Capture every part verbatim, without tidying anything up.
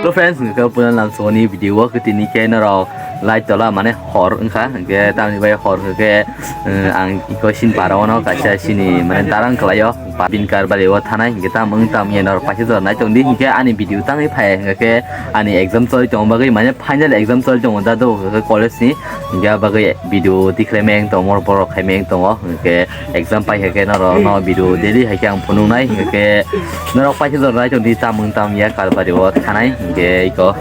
Hello friends, hwnkhe puila lamsogoni video o kwtwini khe norok light tola mane hor wngkha, hwnkhe tamni bai hor hwnkhe, eh, ang iko sin para ono kaisa sini mane darang kwlaio, Babin Karbari o thanai, hwnkhe tam wng tam ye norok paisa jora nai tongdi, hwnkhe ani video tangwi phai hwnkhe ani exam choli tongma bagwi mane final exam choli tongo da do hwnkhe college ni, hwnkhe ah bagwi video tikhlai meng tongo, borok khai meng tongo, hwnkhe exam pai khe norok no video daily hai khe ang phunuknai, hwnkhe norok paisa jora nai tongdi, tam wng tam ya Karbari o thanai, hwnkhe iko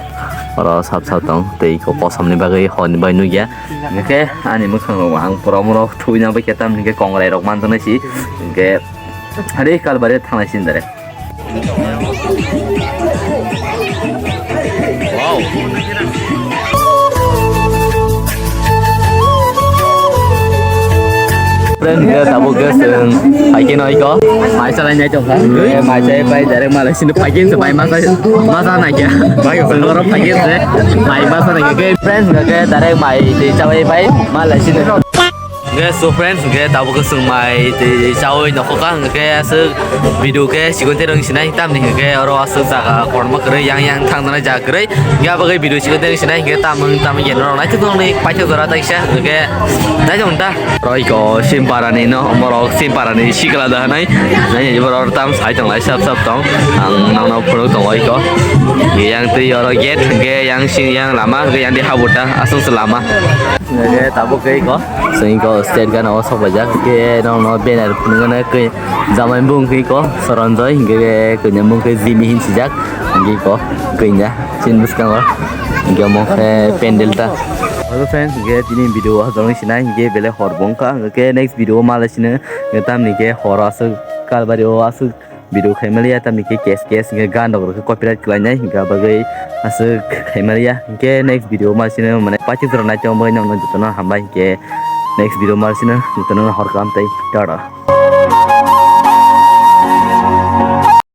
oro sap sap tong tei iko kosom ni bagwi hor ni bai nukya, hwnkhe ani mwkhang rok ang pura omorok thubui nang bai khe tamni hwnkhe kongrai rok manjaknai si, hwnkhe hari Karbari thangnai si direct. Wow. Friend, hwnkhe tabuk khe chwng phaikhe no iko mai salai nai tongkha. Hwnkhe mai sai pai direct malai sini phaikhe se bai masa masa naikhe. Bai ko. Chwng oro phaikhe se mai masa naikhe. Friends, hwnkhe direct mai twi chabai pai malai sini. Hwnkhe so friends, hwnkhe tabuk khe chwng mai twi chawi nokhokha, hwnkhe aswk video khe chikon tei rwng sinai tamni hwnkhe oro aswk jaga kormo kwrwi yang yang thangjaknai jaga kwrwi, hwnkhe abo khe video chikon tei rwng sinai hwnkhe tamung tamung yen rok naithok nokni paithak jora taisa hwnkhe naithok ta. Oro iko Simparani no, borok Simparani sikla da hinai, nai borok tam sai tong lai sap sap tong, ang nokno phunuk tongo iko, yang twi oro gate hwnkhe yang sini yang lama hwnkhe yang di habuta aswk se lama. Hwnkhe tabuk khe iko. Chwng iko state gana o sok paijak. Hwnkhe norokno banner phunuknani kwi jamai bung khe iko Soronjoy. Hwnkhe kwnwi bung khe Jimmy hin sijak. Hwnkhe iko kwinya chini bwskango. Hwnkhe omo khe pandal ta. Hello friends, hwnkhe tini video o hajong sinai hwnkhe belai hor bo wngkha. Hwnkhe next video o malai sino. Hwnkhe tamni khe hor aswk Kalbari o aswk video khaimaliya, tamni khe case case hwnkhe gan rok rwkhe copyright khlainai, hwnkhe bagwi aswk khaimaliya. Hwnkhe next video ma sino mane paithak jora nai tongma bagwi nokno jotono hambai, hwnkhe next video ma sino jotono hor kaham tei tata.